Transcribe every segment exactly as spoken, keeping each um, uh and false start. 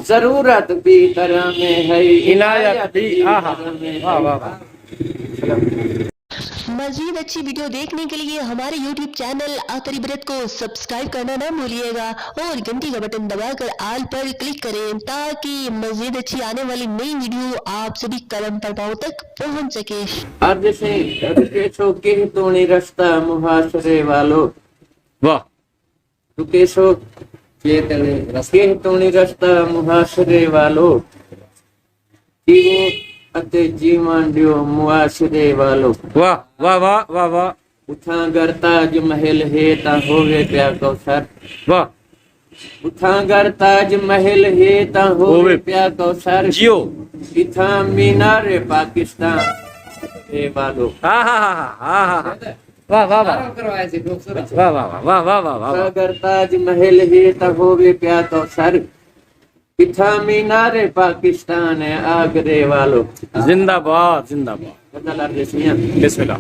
ضرورت بھی طرح میں ہے، عنایت بھی، ہاں ہاں، طرح میں واہ ہے۔ واہ واہ۔ مزید اچھی ویڈیو دیکھنے کے لیے ہمارے یوٹیوب چینل اختر عبرت کو سبسکرائب کرنا نہ بھولیے گا اور گھنٹی کا بٹن دبا کر آل پر کلک کریں تاکہ مزید اچھی آنے والی نئی ویڈیو آپ سبھی قدم پر پاؤں تک پہنچ سکے۔ عرض سیں، رکے سو کہیں تو نہیں رستہ محاصرے والو۔ واہ۔ رکے سو کہیں تو نہیں رستہ محاصرے والو۔ پیوو اتے جیوݨ ݙیو معاشرے والو۔ واہ واہ واہ واہ واہ۔ اتھاں گر تاج محل ہے تاں ہووے پیا کوثر۔ واہ۔ اتھاں گر تاج محل ہے تاں ہووے ہووے۔ پیا کوثر۔ جیو۔ اتھاں مینار پاکستان ہے والو۔ ہاں ہاں ہاں ہاں ہاں ہاں۔ واہ واہ واہ۔ واہ واہ واہ واہ واہ واہ واہ۔ اتھاں گر تاج محل ہے تاں ہووے پیا کوثر۔ اتھاں مینار پاکستان ہے آگرے والو۔ زندہ باد، زندہ باد۔ غزل عرض سیاں۔ بسم اللہ۔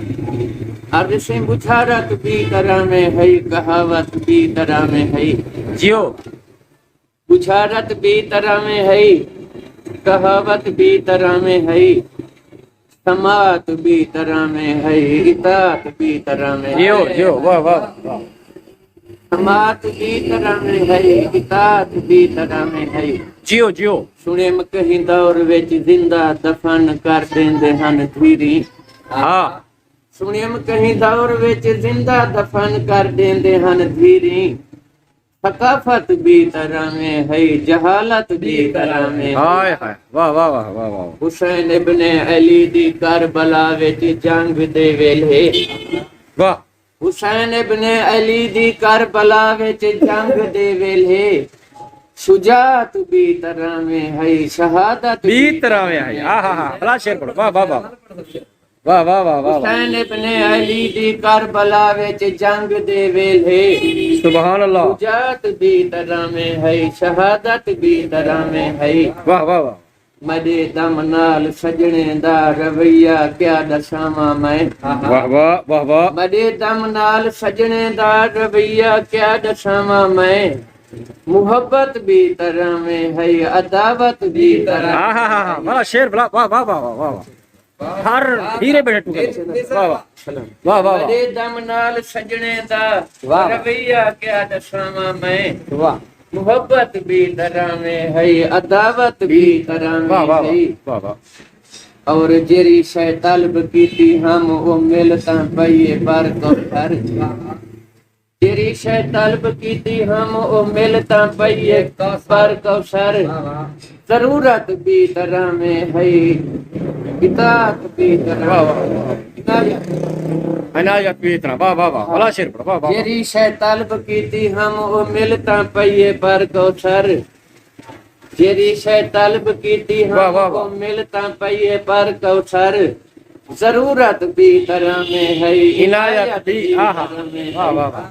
عرض سیں، بشارت بھی طرح میں ہے، کہاوت بھی طرح میں ہے۔ جیو۔ بشارت بھی طرح میں ہے، کہاوت بھی طرح میں ہے، سماعت بھی طرح میں ہے، اطاعت بھی طرح میں ہے۔ جیو جیو، واہ واہ واہ۔ سماعت بھی طرح میں ہے، اطاعت بھی طرح میں ہے۔ جیو جیو۔ سنیم کہیں دور وچ زندہ دفن کر ݙیندے ہن دھیریں۔ ہاں۔ سنیم کہیں دور وچ زندہ دفن کر ݙیندے ہن دھیریں۔ ثقافت بھی طرح میں ہے، جہالت بھی طرح میں ہے۔ ہائے ہائے، واہ واہ واہ واہ واہ۔ حسین ابن علی دی کربلا وچ جنگ دے ویلھے۔ واہ۔ حسین ابن علی دی کربلا وچ جنگ دے ویلھے۔ شجاعت بھی طرح میں ہے، شہادت بھی طرح میں ہے۔ ہاں ہاں ہاں، بھلا شعر پڑھو۔ واہ واہ واہ۔ واہ واہ واہ واہ واہ۔ حسین ابن علی دی کربلا وچ جنگ دے ویلھے۔ سبحان اللہ۔ شجاعت بھی طرح میں ہے، شہادت بھی طرح میں ہے۔ واہ واہ واہ۔ مݙے دم نال سڄݨیں دا رویہ کیا ݙساواں میں۔ واہ واہ واہ واہ۔ مݙے دم نال سڄݨیں دا رویہ کیا ݙساواں میں۔ محبت بھی طرح میں ہے، عداوت بھی طرح ہاں ہاں ہاں ہاں، بھلا شعر بھلا، واہ واہ واہ واہ واہ واہ۔ ہر ہیرے بیٹھے ٹکے۔ واہ واہ۔ واہ واہ واہ۔ مݙے دم نال سڄݨیں دا واہ۔ رویہ کیا ݙساواں میں۔ واہ۔ محبت بھی طرح میں ہے، عداوت بھی طرح واہ واہ میں ہے۔ واہ واہ۔ اور جیڑھی شے طلب کیتی ہم او مل تاں پئی اے پر کوثر۔ جیڑھی شے طلب کیتی ہم او مل تاں پئی اے پر کوثر۔ ضرورت بھی طرح میں ہے، اطاعت بھی طرح واہ واہ واہ۔ عنایت بھی طرح، واہ واہ واہ۔ بھلا شعر پڑھو، واہ واہ۔ جیڑھی شے طلب کیتی ہم او مل تاں پئی اے پر کوثر۔ جیڑھی شے طلب کیتی ہم واہ واہ واہ۔ او مل تاں پئی اے پر کوثر۔ ضرورت بھی طرح میں ہے، عنایت بھی، ہاں ہاں۔ طرح میں ہے۔ واہ واہ واہ۔